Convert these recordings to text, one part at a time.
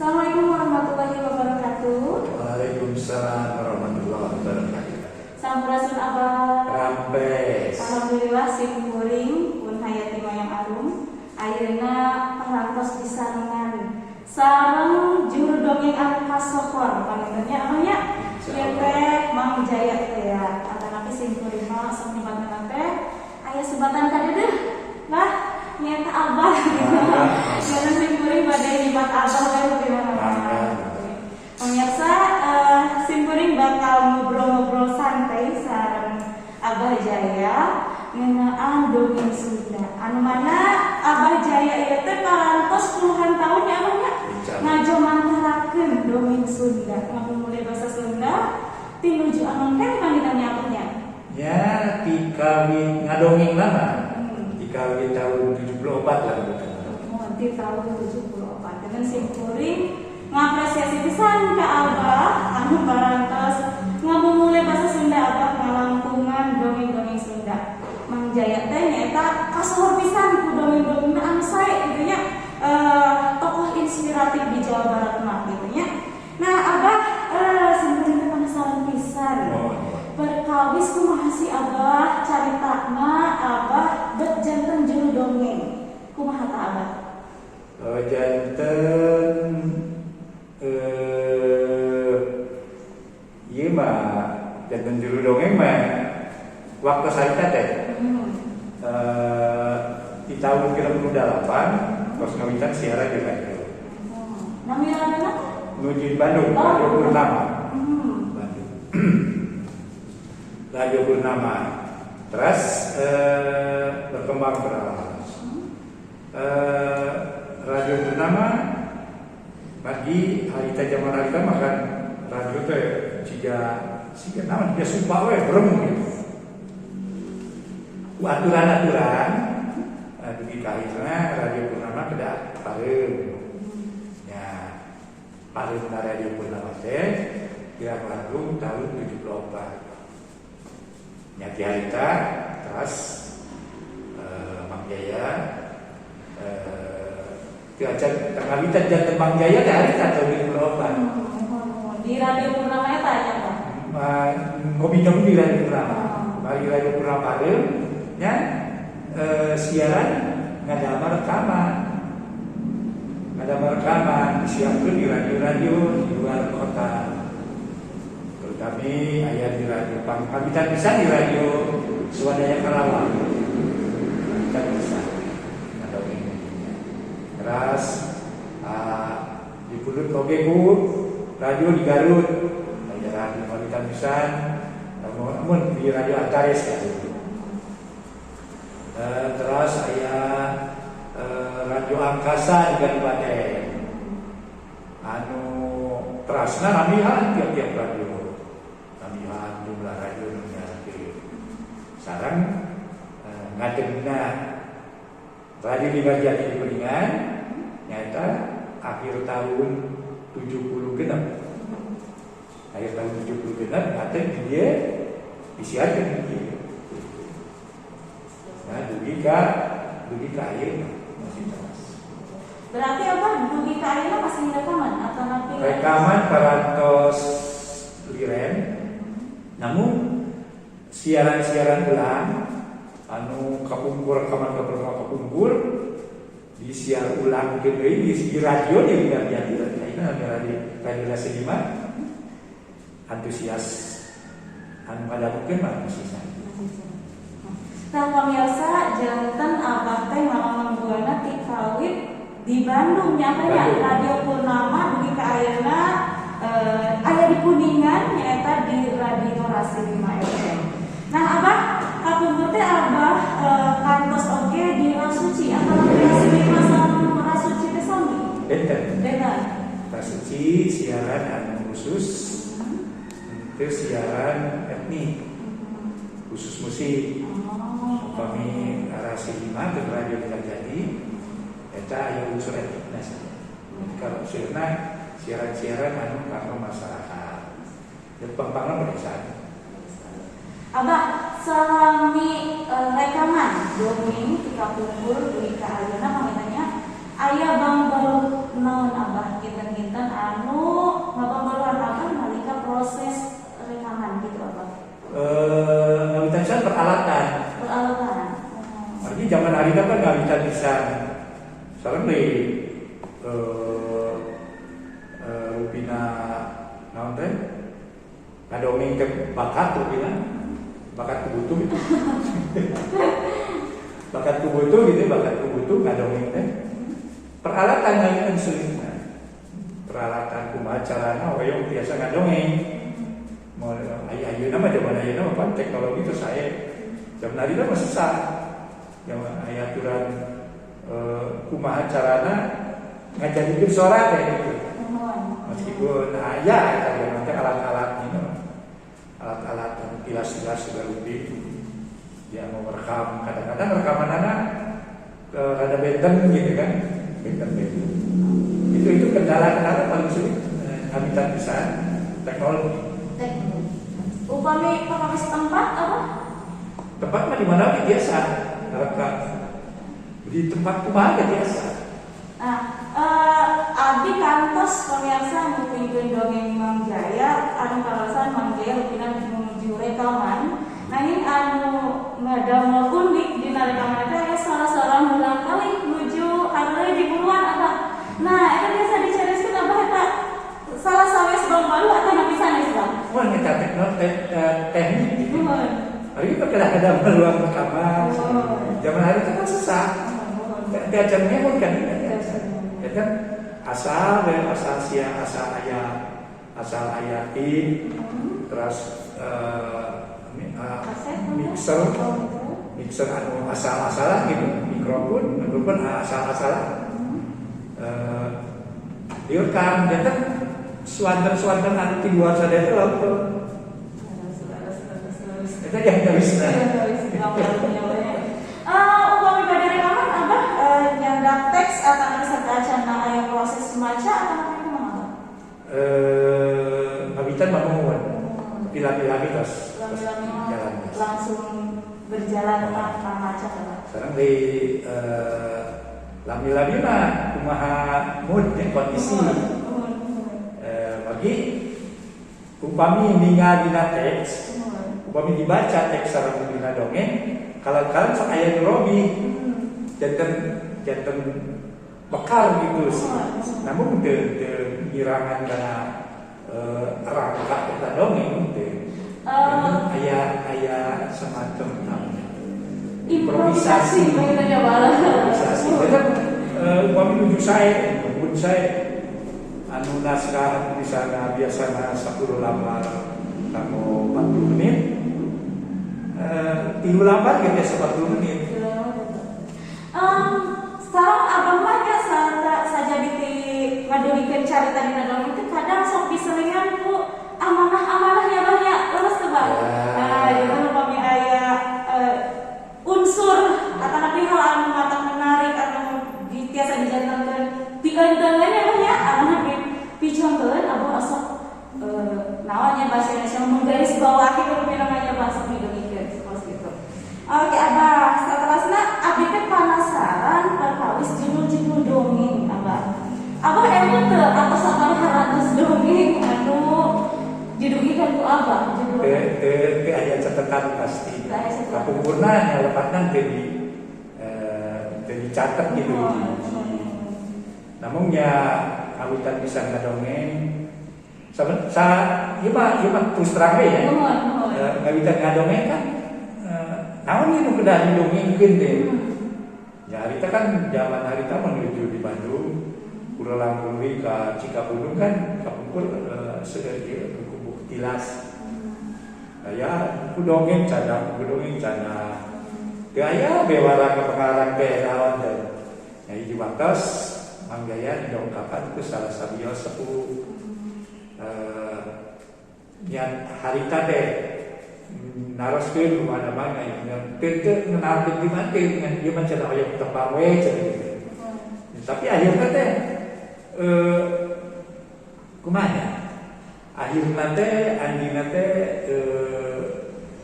Assalamualaikum warahmatullahi wabarakatuh. Waalaikumsalam warahmatullahi wabarakatuh. Sampurasun, Abah. Rampes. Alhamdulillah, sim kuring pun hayati mayang arum. Ayeuna parantos disarengan sareng juru dongeng anu kasohor panginten nya, Abah, nya. Ieu teh Mang Jaya teh ya. Atanapi sim kuring mah sok nyebatna teh aya sebatan ka deudeuh. Bah, nyaeta Abah gitu. Karena sim kuring bade nyebat Abah we di mana-mana. Pemirsa, sim kuring bakal ngobrol-ngobrol santai sareng Abah Jaya ngeunaan dongeng Sunda. Anu mana Abah Jaya ieu teh parantos puluhan tahun ya, Abah, nya, ngajomantarakeun dongeng Sunda. Ngamumule bahasa Sunda tinuju anon kan panginten nya, Abah, nya. Ya, tikawit ngadongeng lama. Tikawit tahun 74 lah betul. Oh, di tahun 74. Dengan sim kuring ngapresiasi pisan ka Abah anu parantos ngamumule bahasa Sunda, Abah, ngalangkungan dongeng-dongeng Sunda. Mang Jaya teh nyaeta kasohor pisan ku dongeng-dongengna anu sae gitu nya. Tokoh inspiratif di Jawa Barat mah gitu nya. Nah, Abah, sim kuring teh penasaran pisan. Oh. Perkawis kumaha sih, Abah, caritana Abah bet janten juru dongeng? Kumaha tah, Abah? Oh, janten ieu mah janten juru dongeng mah waktu harita teh di tahun 68 tos ngawitan siaran di radio. Oh. Nami radiona teh? Nuju di Bandung, Radio Purnama. Bandung. Radio Purnama. Terus berkembang terus. Radio Purnama bagi harita, zaman harita mah kan radio teh jiga jiga naon, jiga supa we brem gitu. Ku aturan-aturan dugi ka akhirna Radio Purnama kedah pareum. Ya, pareum Radio Purnama teh kirang langkung tahun 74. Nya ti harita terus Mang Jaya teu acan ngawitan janten Mang Jaya teh harita tahun 74. Di Radio Purnama eta nya, Pak? Ngopi-ngopi di Radio Purnama. Bari Radio Purnama pareum nya, siaran ngadamel rekaman. Ngadamel rekaman disiarkeun di radio-radio di luar kota. Terutama aya di radio Pangkabitan bisa di radio Swadaya Karawang. Pangkabitan bisa. Ngadongeng. Terus dipundut oge ku radio di Garut. Aya radio Pangkabitan pisan. Namun di radio Antares ya. Terus aya radio Angkasa di Kabupaten. Anu terasna namihan tiap-tiap radio. Namihan jumlah radio nu nyiarkeun. Sareng ngadegna Radio Linggarjati di Kuningan nyaeta akhir tahun 70 genep. Akhir tahun 70 genep ngadeg di dieu, disiarkeun di dieu. Nah, dugi ka ayeuna masih terus. Berarti Abah dugi ka ayeuna masih rekaman atau napi? Rekaman parantos liren, namun siaran-siaran ulang anu kapungkur, rekaman kapungkur kapungkur disiar ulang ke deui di radio di Linggarjati. Ayeuna radio Radio Lima antusias anu ngadangukeun mah masih sama. Nah, pemirsa, janten Abah teh malam buana ti kawit di Bandung nya, apa ya? Bandung. Radio Purnama dugi ka ayeuna aya di Kuningan, nyaeta di Radio Rasi 5 FM. Nah, Abah, kapungkur teh Abah kantos oge di Rasuci atau Rasi 5 sama Rasuci teh sami? Benten. Beda. Rasuci siaran anu khusus itu siaran etnik, khusus musik. Upami Rasi 5 ke Radio Linggarjati eta aya unsur etnikna saja. Jadi kalau unsurna siaran-siaran anu kanggo masyarakat. Dan pangpangna pedesaan. Abah, salami rekaman dongeng ti kapungkur dugi ka ayeuna panginten nya aya bang baru Naon, Abah, kinten-kinten anu ngabangbaluhan Abah nalika proses rekaman gitu, Abah? Ngawitan pisan peralatan. Peralatan. Artinya zaman harita kan ngawitan pisan. Sareng deui rupina naon teh? Ngadongeng teh bakat rupina. Bakat kubutuh gitu. Bakat kubutuh gitu, bakat kubutuh ngadongeng teh. Peralatan ngawitan sulitna. Peralatan kumaha carana hoyong tiasa ngadongeng. Mau aya ayeuna mah, zaman ayeuna mah pan teknologi itu saya. Zaman harita mah susah. Zaman aya aturan kumaha carana ngajadikeun suara teh gitu. Meskipun aya eta zaman teh alat-alat ini, alat-alat anu tilas-tilas juga lebih dia mau merekam, kadang-kadang rekaman anak rada benten gitu kan, benten-benten itu kendala-kendala paling sulit, habitat bisa teknologi. Teknologi. Upami perkawis tempat apa? Tempat mah di mana biasa rekam, di tempat kumaha ge biasa. Nah, abdi kantos pemirsa ngupingkeun dongeng Mang Jaya, anu karaosan Mang Jaya rupina menuju rekaman. Nanging anu ngadamel unik dina rekaman eta aya salah seorang murangkalih nuju heureuy di buluan, Abah. Nah, eta biasa dicarioskeun, Abah, eta salah sawes bangbalu atau napi sanes, Bang? Wah, eta teknik gitu. Nuhun. Hari itu kadang-kadang ruang rekaman. Oh. Zaman hari itu kan susah. Nuhun. Diajar ngemon kan ini. Ya kan asal dan asal sia asal aya tim terus Kaset, mixer. Oh, gitu. Mixer anu asal-asalan gitu, mikrofon mikrofon asal-asalan, direkam dan suanten-suanten anu ti luar sadaya itu lalu itu yang bisa. Upami bade rekaman, Abah nyandak teks atau sateuacanna aya proses maca atau kumaha, Abah? Ngawitan mah mohon lami-lami terus Lami-lami jalan. Langsung berjalan tanpa maca, Abah. Sekarang di lami-lami mah kumaha mood ya, kondisi. Nuhun, nuhun. Bagi upami ningal dina teks, Nuhun. upami dibaca teks sareng dina dongeng, kalau kalian sok aya nu robih, janten janten bekal gitu sih. Namun teu teu ngirangan kana rangka eta dongeng teu. Janten aya aya semacam namanya Improvisasi begitu ya, Pak. Improvisasi. Janten upami nuju sae, mun sae anu naskah misalnya biasanya 10 lambar kanggo 40 menit, 3 lambar gitu ya 40 menit. Sekarang Abah mah ya saja di ngadugikeun carita dina dongeng itu kadang sok diselingan ku amanah-amanah ya, Bah, ya, leres teu, Bah? Ya. Nah, jadi upami aya unsur atau napi hal anu matak menarik atau tiasa dijantenkeun pieunteuneun ya, Bah, ya, amanah piconteun Abah osok naonnya bahasa Indonesia menggaris bawahi kudu namanya bahasa didugikeun seperti itu. Oke, Abah, setelahnya abdi teh penasaran perkawis judul-judul dongeng, Abah. Abah emang teu atau sabaraha ratus dongeng anu didugikeun ku Abah judul? Teu teu teu aya catatan pasti. Teu aya catatan. Kapungkurna nya lepatna teu di teu dicatat gitu. Oh. Namun ya kawitan bisa ngadongeng sa ieu mah terus terang we ya. Nuhun, nuhun. Ngawitan ngadongeng kan naon ieu nu kedah didongengkeun teh. Ya harita kan zaman harita menuju di Bandung Pulang ka Cikapundung kan kapungkur seueur ieu buku-buku tilas. Nah, ya ku dongeng candak, ku dongeng candak. Teu aya bewara ka pengarang teh naon teh. Ya hiji waktos Mang Jaya dongkapan ku salah sawios sepuh, nya harita teh naroskeun kumaha mah nya teu teu ngenalkeun di mana teh ngan ieu mah cenah hoyong tembang we cenah gitu. Tapi akhirnya teh kumaha nya? Akhirna teh anjingna teh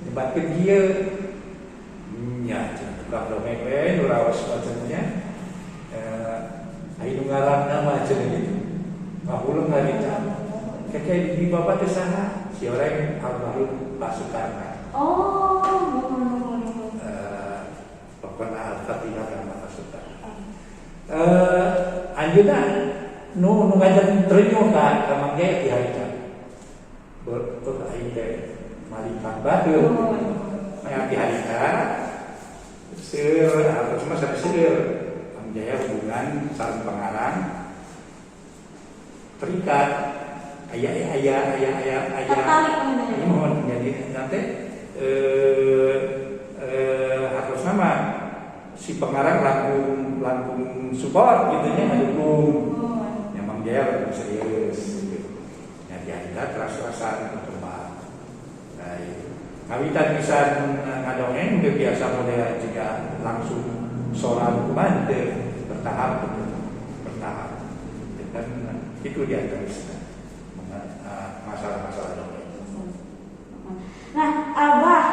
nyebatkeun kieu nya cenah tukang dongeng we nu raos macamnya. Akhirna Nu ngarangna mah cenah gitu. Ngahuleng harita. Kakek di bapak teh saha? Si orang almarhum Pak Soekarno. Oh, nuhun nuhun nuhun. Pokoknya Al-Fatihah kan Bapak Soekarno. Anjeunna nu nu ngajar trenyuh ka Mang Jaya di harita. Ber aing teh malingkang batur. Aya di harita seueur atau cuma sampai seueur Mang Jaya hubungan sareng pengarang terikat aya aya aya aya aya. Tertarik gitu ya. Mohon jadi nanti harus nama si pengarang langkung langkung support gitu nya, ngedukung. Ya, Mang Jaya lebih serius gitu. Ya, di harita teras-terasan berkembang. Nah, itu. Ngawitan pisan ngadongeng udah biasa model jika langsung soran kumaha teu, bertahap gitu, bertahap. Dan itu di antaranya masalah-masalah dongeng. Nah, Abah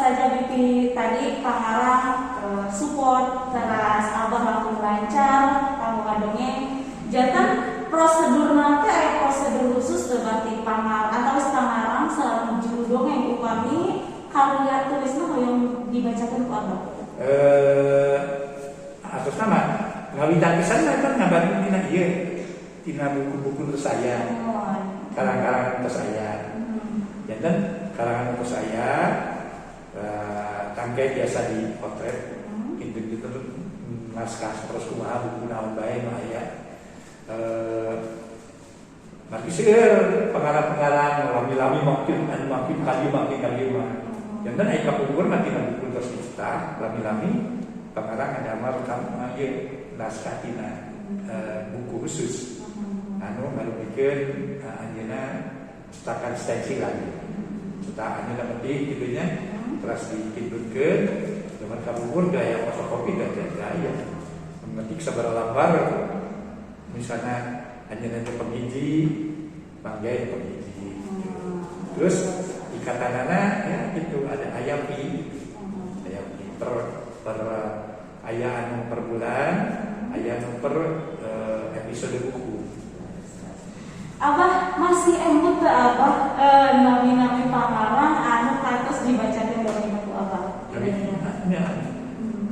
saja bipi tadi pangarang support teras Abah langsung lancar kanggo ngadongeng. Janten prosedur nanti aya prosedur khusus teu berarti pangar atau pangarang sareng juru dongeng upami karya tulisna hoyong dibacakeun ku Abah? Atos nama ngawitan pisan kan ngabantu tina ieu, tina buku-buku terus saya, karang-karangan terus saya. Janten karangan terus saya tangkai biasa di potret gitu-gitu, naskah terus kumaha, buku naon bae nu aya. Margi seueur pengarang-pengarang lami-lami makin anu makin kali makin kali mah. Janten aya kapungkur mah tina buku terus dicetak lami-lami pengarang ada rekam ieu naskah tina buku khusus anu ngarupikeun anjeunna cetakan stensilan, cetak anjeunna penting gitu nya, terus dipindutkeun. Zaman kapungkur gaya fotokopi gaya gaya mengetik sabaraha lambar, misalnya anjeunna teh penghiji, Mang Jaya penghiji gitu. Terus ikatanana ya gitu, ada aya pi, aya pi per per aya anu per bulan, aya anu per episode buku. Abah masih emut teu Abah nami-nami pangarang anu kantos dibacakeun dongeng ku Abah?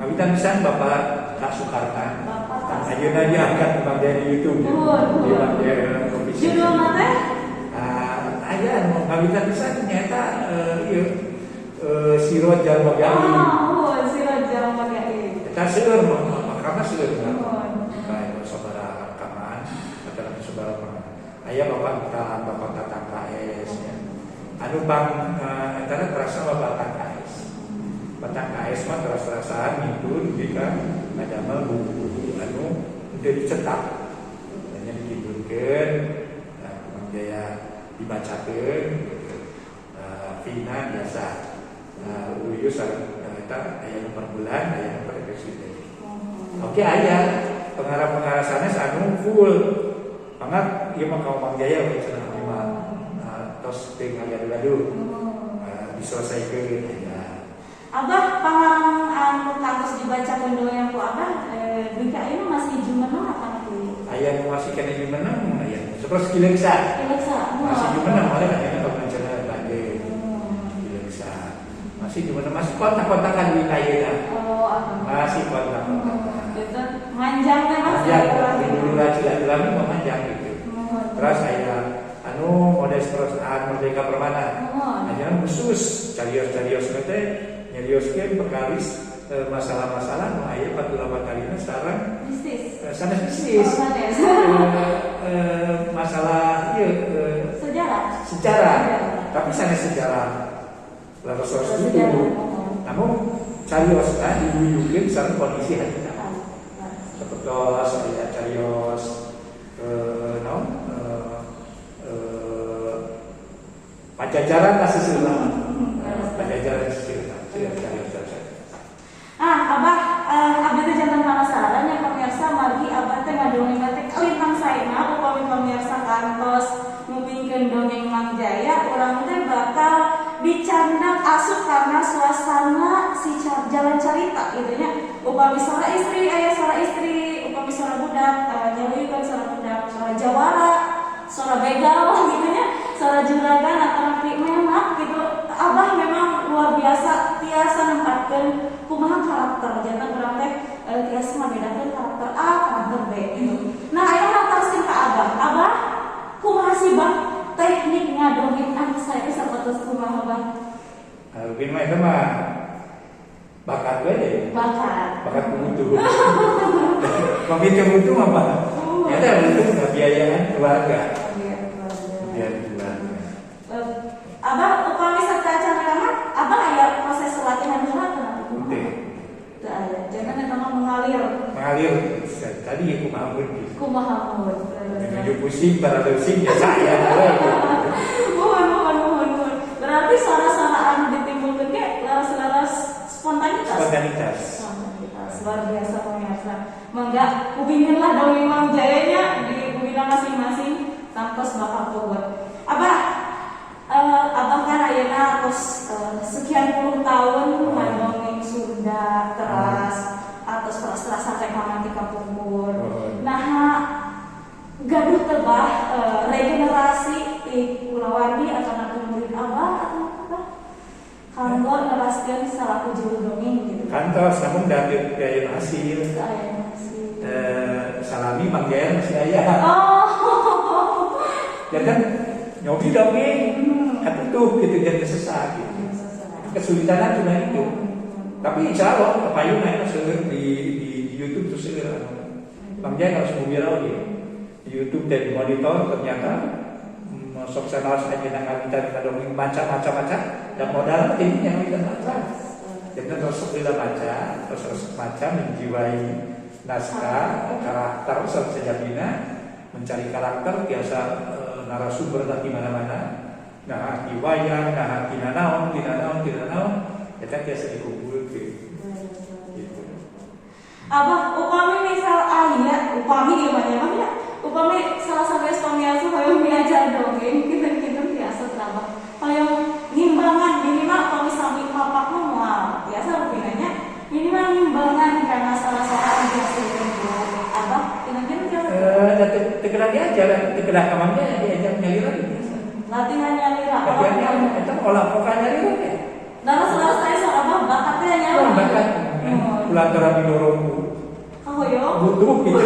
Kawitan pisan Bapak Kak Soekarno. Bapak Kak. Ayeuna diangkat Bang Jaya di YouTube. Nuhun, Di nuhun. Bang Jaya official. Judulna teh? Ah, aya nu kawitan pisan nyaeta ieu Sirot Jalma Gaib. Ah, nuhun, Sirot Jalma Gaib. Eta seueur karena seueur kan. Nuhun. Baik sabaraha rekaman atau sabaraha pernah. Aya Bapak Bapak Tatang KS ya. Anu bang eta terasa Bapak Tatang KS. Batang KS mah teras-terasaan ngintun dugi ka ngadamel buku-buku anu teu dicetak. Hanya dikintunkeun, nah, Mang Jaya dibacakeun gitu. Vina biasa. Uyus eta aya nu per bulan, aya nu per episode. Oke, aya pengarang-pengarang sanes anu full. Mangga ieu mah ka Mang Jaya we cenah abdi mah tos teu ngagaduh-gaduh. Diselesaikan aya. Abah pangarang anu kantos dibacakeun dongeng ku Abah dugi ka ayeuna masih jumeneng apa nanti? Aya nu masih keneh jumeneng aya. Seperti Kileksa. Kileksa. Masih jumeneng malah ayeuna pengacara bade. Kileksa. Masih jumeneng, masih kontak-kontakan dugi ka ayeuna. Oh, alhamdulillah. Masih kontak-kontakan. Gitu. Manjang teh Mas. Manjang, dulu lah silaturahmi mah manjang gitu. Terus aya anu model terus Merdeka Permana. Ajaran khusus carios-carios teh nyarioskeun perkawis masalah-masalah nu aya patula-patalina sareng Bisnis. Sanes bisnis. Oh, sanes. Masalah ieu Sejarah. Sejarah. Sejarah. Tapi sanes sejarah leres-leres Sejarah. gitu. Namun cariosna diguyukeun sareng kondisi harita. Seperti aya carios naon Pajajaran lah seseueurna. Pajajaran seseueurna. Carios carios. Ah, Abah, abdi teh janten penasaran ya pemirsa, margi Abah teh ngadongeng teh kalintang saena. Upami pemirsa kantos ngupingkeun dongeng Mang Jaya, urang teh bakal dicandak asup karena suasana si jalan carita gitu nya. Upami suara istri aya suara istri, upami suara budak kan suara kendang, suara jawara, suara begal gitu nya, suara juragan atau nanti menak gitu. Abah memang luar biasa tiasa nempatkeun kumaha karakter janten urang teh tiasa ngabedakeun karakter A, karakter B gitu. Nah, ayeuna taroskeun ka Abah. Abah, kumaha sih, Bah, teknik ngadongeng anu sae teh sapertos kumaha, Bah? Mungkin mah itu mah bakat we deh. Bakat. Bakat butuh. Pami teu butuh mah, Pak. Ya teh butuh biayaan keluarga. Iya, keluarga. Biayaan keluarga. Abah upami sateuacan mah Abah aya proses latihan heula atau napi kumaha? Henteu. Teu aya. Jangan eta mah mengalir. Mengalir tadi ya kumaha mood gitu. Kumaha mood. Menuju pusing, para pusing ya saya. Mohon, mohon, mohon, mohon. Berarti suara-suara anu ditimbulkeun ge laras-laras spontanitas. Spontanitas. Spontanitas. Luar biasa, pemirsa. Mangga ubinginlah dongeng Mang Jayanya di ubina masing-masing tangtos bakal puguh. Abah, Abah kan ayeuna tos sekian puluh tahun ngadongeng Sunda teras atau teras sampai kamanti kapungkur. Nah, gaduh teu, Bah, regenerasi di kulawargi atau nanti murid Abah atau apa? Kanggo neraskeun salaku juru dongeng gitu. Kantos, namun dari biaya hasil. Aya masih. Salami Mang Jaya masih aya. Oh. Ya kan nyobi dongeng, katutup gitu jadi sesat gitu. Kesulitannya cuma itu. Tapi insya Allah kepayun itu seueur di YouTube tuh seueur. Mang Jaya harus viral gitu. Di YouTube dan di monitor ternyata sok sanaos aja ngawitan dongeng macam-macam macam dan modal ini yang ngawitan maca. Jadi terus lila maca, terus terus maca menjiwai naskah, karakter sejatinya mencari karakter biasa narasumber di mana-mana. Nah, di wayang, nah tina naon, tina naon, tina naon, eta biasa dikumpulkeun. Gitu. Abah, upami misal aya, upami gimana ya, ya? Upami salah satu pemirsa hoyong diajar dongeng, kinten-kinten biasa teu, hoyong ngimbangan minimal upami sami papak mah moal biasa rupinanya minimal ngimbangan karena salah seorang dihasilkan ku Abah, kinten-kinten biasa. Eh, teu kedah diajar, teu kedah ka Mang Jaya diajar nyalira biasa. Latihan nyalira. Latihan eta olah vokal nyalira teh. Laras-laras saya soal Abah bakatnya nyalira. Oh, bakat. Kulantaran didorong ku Kahoyong. Butuh gitu.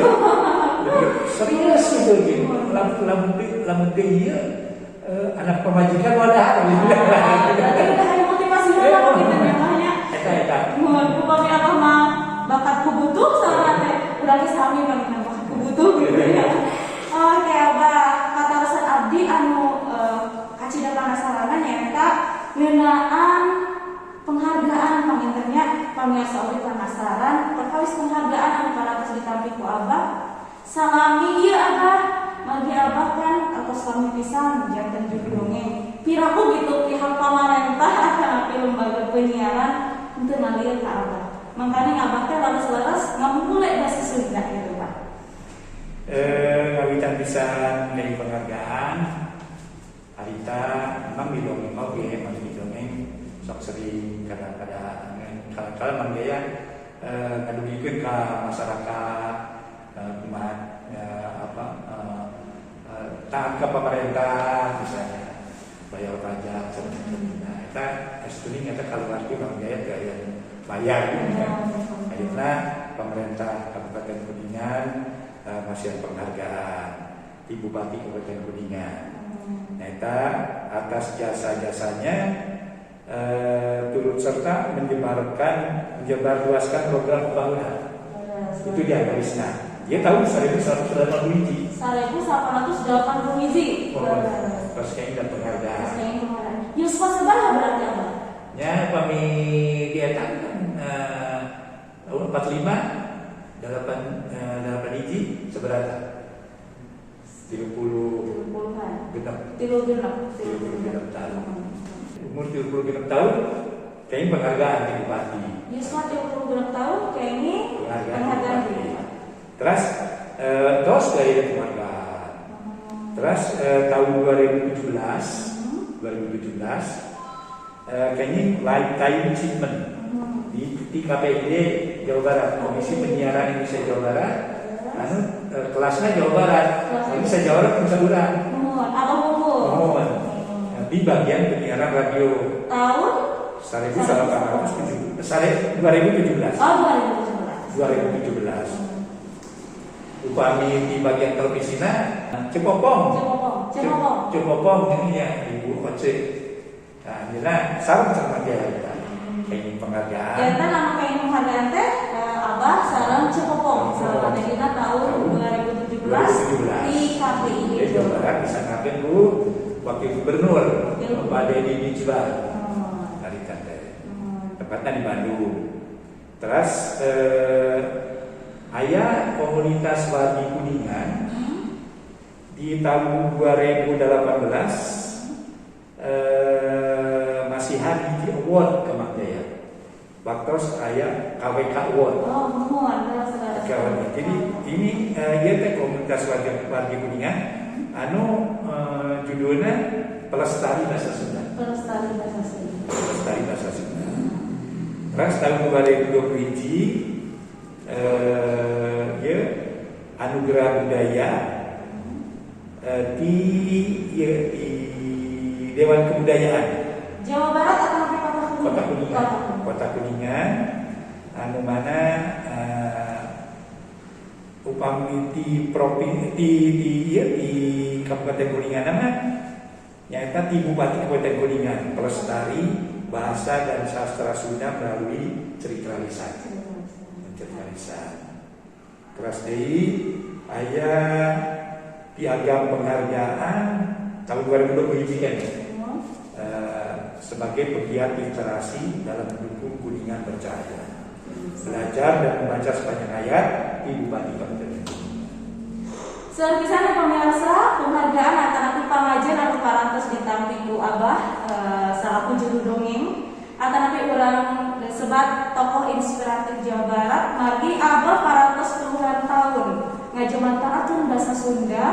Jadi, serius gitu gitu. Lamun lamun teu lamun teu ieu anak pamajikan wadah gitu. Ah, berarti udah ada motivasi heula gitu namanya. Eta eta. Mun upami Abah mah bakat ku butuh sama teh urang ge sami mah bakat ku butuh gitu ya. Oke, Abah, katarosan abdi anu kacida penasaran nyaeta ngeunaan penghargaan panginten nya, pamirsa oge penasaran perkawis penghargaan anu parantos ditampi ku Abah. Salami ieu Abah, margi Abah kan atau salami pisan janten juru dongeng. Piraku gitu pihak pamarentah atanapi lembaga penyiaran henteu ngalir ka Abah. Makanya Abah teh leres-leres ngamumule bahasa Sunda gitu, Pak. Ngawitan pisan dari penghargaan harita memang di dongeng oge, memang di dongeng sok sering kadang-kadang kadang-kadang Mang Jaya ngadugikeun ka masyarakat kumaha apa taat ke pemerintah misalnya bayar pajak seperti. Nah, eta estuning eta keluarga Mang Jaya teu aya bayar gitu kan. Akhirnya pemerintah Kabupaten Kuningan masih penghargaan di Bupati Kabupaten Kuningan. Nah, eta atas jasa-jasanya turut serta menyebarkan menyebarluaskan program pembangunan. Itu dia garisnya. Dia tahun 1180 hiji. 1880 hiji. Oh, terus kayaknya penghargaan. Terus kayaknya penghargaan. Yuswa sabaraha berarti, Abah? Ya, kami di eta kan tahun 45 delapan delapan hiji seberapa? 30 30-an. Genep. 36. 36 tahun. Umur 36 tahun kayaknya penghargaan di bupati. Yuswa 36 tahun kayaknya penghargaan di penghargaan di bupati. bupati. Terus terus dari penghargaan. Terus tahun 2017 2017 kayaknya lifetime achievement di KPID Jawa Barat, Komisi Penyiaran Indonesia Jawa Barat, anu kelasnya Jawa Barat. Kelasnya. Jadi saya Jawa Barat bisa urang. Muhun, Abah wungkul. Muhun. Nah, di bagian penyiaran radio. Tahun 1807, 2017. Oh, 2017. 2017. Upami di bagian televisina Ceu Popong. Ceu Popong. Ceu Popong. Ceu Popong ini ya Ibu Oce. Nah, ini sareng sama dia kita. Pengen penghargaan. Ya, kan anu pengen penghargaan teh Abah sareng Ceu Popong. Ceu Popong. Dina tahun 2017, 2017. di KPI. Jadi Jawa Barat disangkakeun ku Wakil Gubernur Wakil Bapak Deddy Mizwar. Oh. Dari teh. Hmm. Tempatnya di Bandung. Terus aya komunitas wargi Kuningan di tahun 2018 masihan hiji award ke Mang Jaya. Waktu aya KWK Award. Oh, muhun, terus terus. KWK. Jadi ini ieu teh komunitas wargi Kuningan anu judulnya Pelestari Bahasa Sunda. Pelestari Bahasa Sunda. Pelestari Bahasa Sunda. Terus tahun 2021 ya anugerah budaya di ya, di Dewan Kebudayaan Jawa Barat atau sampai Kota Kuningan? Kota Kuningan. Kota Kuningan. Kota Kuningan anu mana upami di provinsi di ya, di Kabupaten Kuningan mah nyaeta di Bupati Kabupaten Kuningan pelestari bahasa dan sastra Sunda melalui cerita lisan. Cerita lisan. Terus deui aya piagam penghargaan tahun 2020 kan ya? Sebagai pegiat literasi dalam mendukung Kuningan Bercahaya. Belajar dan membaca sepanjang hayat di Bupati Kabupaten Kuningan. Sapertosna pemirsa, penghargaan atanapi pangajen anu parantos ditampi ku Abah salaku juru dongeng atanapi urang sebat tokoh inspiratif Jawa Barat margi Abah parantos puluhan tahun ngajumentehakeun bahasa Sunda,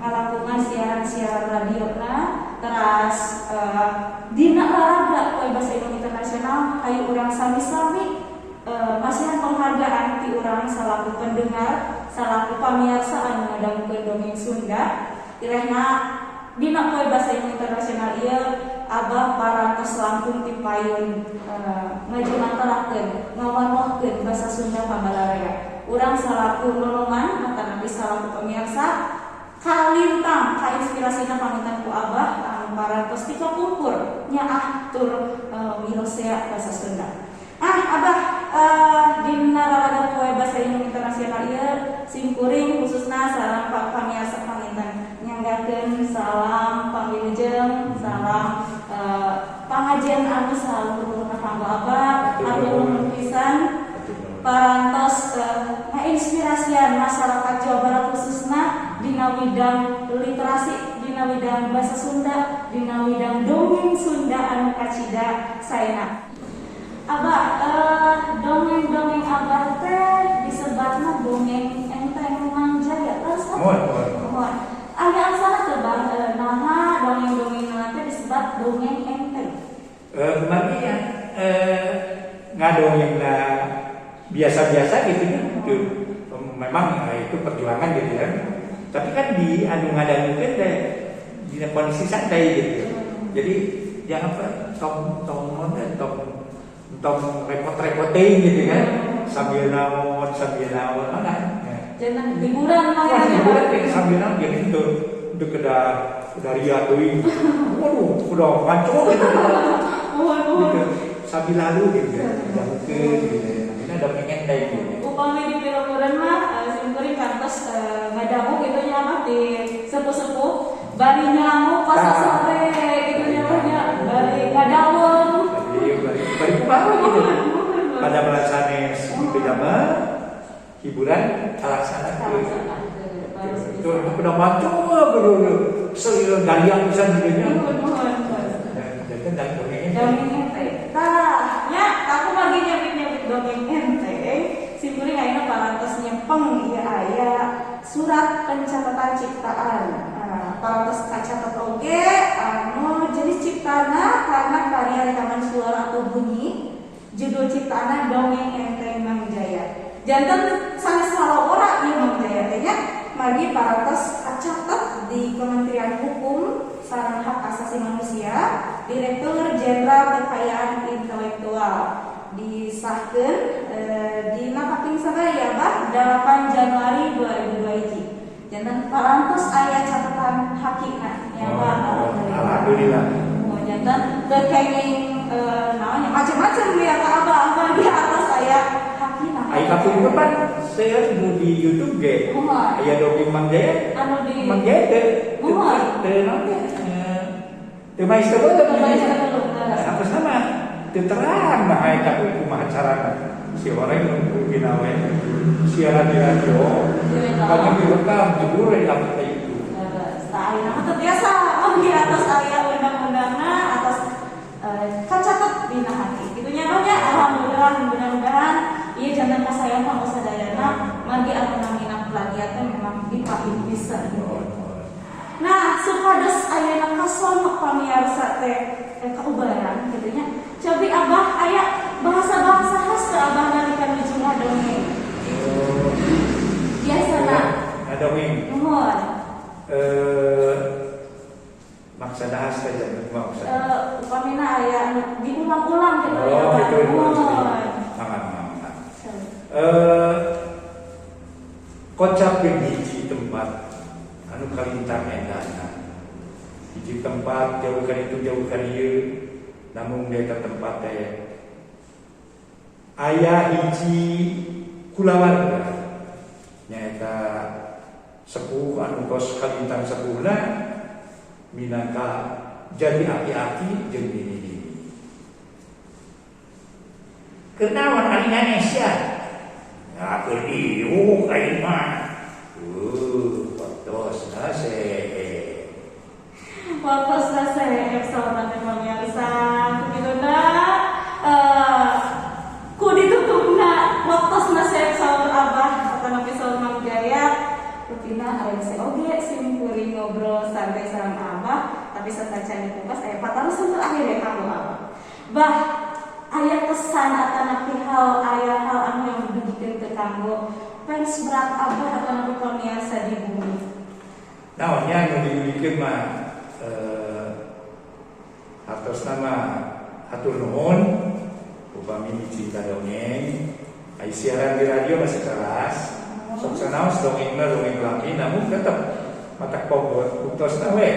ngalakukan siaran-siaran radiona, teras dina raraga poe bahasa Indonesia internasional hayu urang sami-sami masihan penghargaan ti urang salaku pendengar, salaku pamirsa anu ngadangukeun dongeng Sunda. Irehna dina poe bahasa Indonesia internasional ieu Abah parantos langkung ti payun ngajumanterakeun, ngawanohkeun bahasa Sunda ka balarea. Urang salaku nonoman atanapi salaku pemirsa kalintang kainspirasina panginten ku Abah anu parantos ti kapungkur nyaah tur mirosea bahasa Sunda. Ah, Abah, dina raraga poe bahasa Indonesia internasional ieu simkuring khususna sareng pamirsa panginten nyanggakeun salam pangwilujeng, salam pangajian anu saluhurna kanggo Abah, hatur nuhun pisan parantos ngainspirasian masyarakat Jawa Barat khususna dina widang literasi, dina widang bahasa Sunda, dina widang dongeng Sunda anu kacida saena. Abah, dongeng-dongeng Abah teh disebatna dongeng enteng Mang Jaya, terus apa? Muhun, muhun. Muhun. Aya angsana teu, Bang, naha dongeng-dongeng teh disebat dongeng enteng? Kemarin ya ngadongengna biasa-biasa gitu ya. Itu memang itu perjuangan gitu ya. Tapi kan di anu ngadangukeun teh dina kondisi santai gitu. Jadi jangan apa tong tong tong tong repot-repotin gitu kan, sambil naon mana ya. Jangan hiburan mah Wah, ya. Hiburan kayak sambil naon jadi itu kedah ria teuing. Waduh, udah ngaco gitu. Muhun, muhun. Gitu. Sambil lalu gitu ya. Dangukeun gitu ya. Ini ada pengen deh gitu. Upami di pilukuran mah simkuring kantos ngadangu gitu nya mah di sepuh-sepuh bari nyangu pas Tah. Sore gitu nya mah nya bari ngadaweung. Bari bari bari kumaha gitu. Pada sanes gitu mah hiburan kalaksana. Itu udah maco gitu. Selil gariang pisan gitu nya. Muhun, muhun. Dan dan dongengnya. Dongeng enteng. Tah, nya aku lagi nyebut-nyebut dongeng enteng. Simkuring ayeuna parantos nyepeng ieu aya surat pencatatan ciptaan. Nah, parantos kacatet oge anu jenis ciptana karena karya rekaman suara atau bunyi, judul ciptaana Dongeng Enteng Mang Jaya. Janten sanes salawara ieu Mang Jaya teh nya. Asasi Manusia, Direktur Jenderal Kekayaan Intelektual. Disahkeun dina kaping sabaraha ya, Bah? 8 Januari 2002. Janten parantos aya catatan hakina ya, Bah. Oh, alhamdulillah. Oh, janten teu kenging naonnya macam-macam ya ka Abah, Abah di atas aya hakina. Ai kapungkur pan saya nu di YouTube ge. Muhun. Aya dongeng Mang Jaya. Anu di Mang Jaya teu Muhun. Teu naon teh? Teu maestro teu. Teu maestro dulu. Sampai sama teu terang nah eta kumaha carana. Si orang nu dina we siaran di radio. Kan direkam jebur di apa itu. Tah, ayeuna mah teu biasa di atas aya undang-undangna atas kacatet dina hati. Kitu nya, Bang, ya. Alhamdulillah, mudah-mudahan ieu janten kasayang kanggo sadayana margi anu namina plagiat teh memang dipahit bisa. Nah, supados ayeuna kasono pamiarsa teh kaubaran kitu nya. Cobi Abah, aya bahasa-bahasa khas ke Abah nalika nuju ngadongeng? Oh, Biasana. Ngadongeng. Nuhun. Maksana khas teh janten kumaha maksudna? Upamina aya anu diulang-ulang gitu ya, Oh, Pak. gitu. Nuhun. Mangan, mangan. Kocapkeun hiji tempat anu kalintang endahna. Hiji tempat jauh ka ditu, jauh ka dieu, namun di eta tempat teh aya hiji kulawarga, nyaeta sepuh anu tos kalintang sepuhna minangka jadi aki-aki jeung nini-nini. Keur naon ari Indonesia? Ya keur diuk aing mah. Waktosna seep. Waktosna seep, sahabat pemirsa. Begituna ku ditutupna waktosna seep saur Abah atanapi saur Mang Jaya. Rupina rengse oge sim kuring ngobrol santai sareng Abah, tapi satacan dipungkas aya patarosan terakhir ya kanggo Abah. Bah, aya kesan atanapi hal, aya hal anu yang didugikeun ke kanggo fans berat Abah atanapi pemirsa di bumi? Naonnya anu didugikeun mah atos nama hatur nuhun upami dicinta dongeng. Ai siaran di radio masih keras. Sok sanaos dongengna dongeng lami, namun tetap matak pogot buktosna we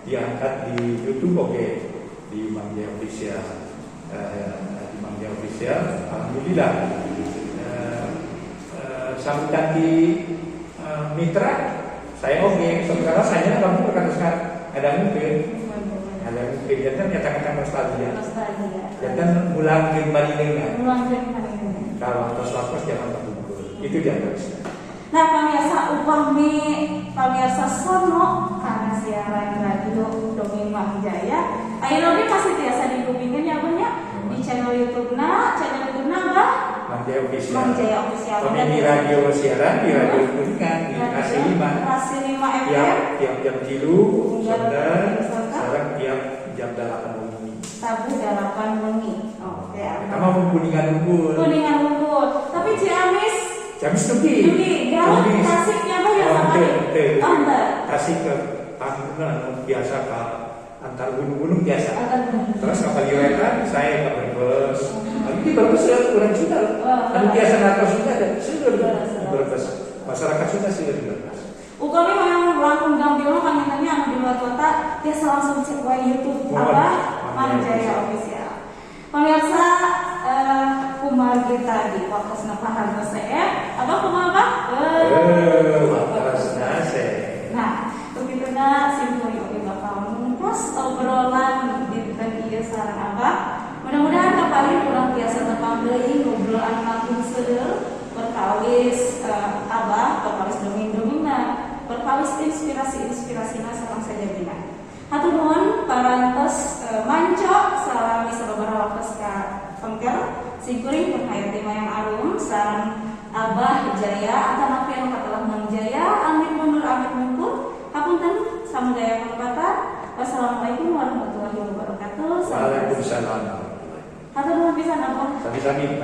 diangkat di YouTube oke di Mang Jaya Official. Di Mang Jaya Official alhamdulillah sambutan di mitra saya oke. Sementara saya kamu berkata ada mungkin janten nyata-kata nostalgia. Nostalgia. Janten mulang kembali dengan Mulangkeun panjenengan. Kalau tos waktos jangan terpukul itu di antaranya. Nah, pemirsa, upami pemirsa sono karena siaran radio Dongeng Mang Jaya, ayeuna oge pasti tiasa dihubungkeun ya, Bang, ya, di channel YouTube-na, channel YouTube-na Abah? Mang Jaya Official. Mang Jaya Official. Kami di radio siaran di radio Kuningan di Kasih 5. Kasih 5 FM. Tiap tiap jam 3 sonten, Sonten. Sekarang tiap jam 8 wengi. Tabuh 8 wengi. Oke. Eta mah mun Kuningan unggul. Kuningan unggul. Tapi Ciamis? Ciamis dugi. Dugi, Garut, Dugi. Tasiknya Bah ya Oh, sama. henteu, henteu. Oh, henteu. Tasik ke panggung anu biasa ke antar gunung-gunung biasa. Antar gunung. Terus kapal Wetan saya ke Brebes. Lagi di Brebes ya kurang Sunda. Oh, Anu biasa ngatos Sunda ada seueur di Leres, leres. Brebes. Masyarakat Sunda seueur di Brebes. Upami memang langkung gampil mah pangintennya anu di luar kota biasa langsung cek wae YouTube Mohon. Abah Mang Mang Jaya Official. Pemirsa, kumargi tadi waktosna parantos seep. Abah kumaha, Abah? Waktosna seep. Nah, begituna simkuring oge bakal mungkas obrolan dinten ieu sareng Abah. Mudah-mudahan kapayun urang tiasa tepang deui ngobrol anu langkung seueur perkawis Abah, perkawis dongeng-dongengna, perkawis inspirasi-inspirasina sareng sajabina. Hatur nuhun parantos manco salami sababaraha waktos ka pengker. Simkuring Nurhayati Mayang Arum sareng Abah Jaya atanapi anu katelah Mang Jaya, amit mundur amit mungkur. Hapunten samudaya kalepatan. Wassalamualaikum warahmatullahi wabarakatuh. Waalaikumsalam. Hatur nuhun pisan, Abah. Sami-sami.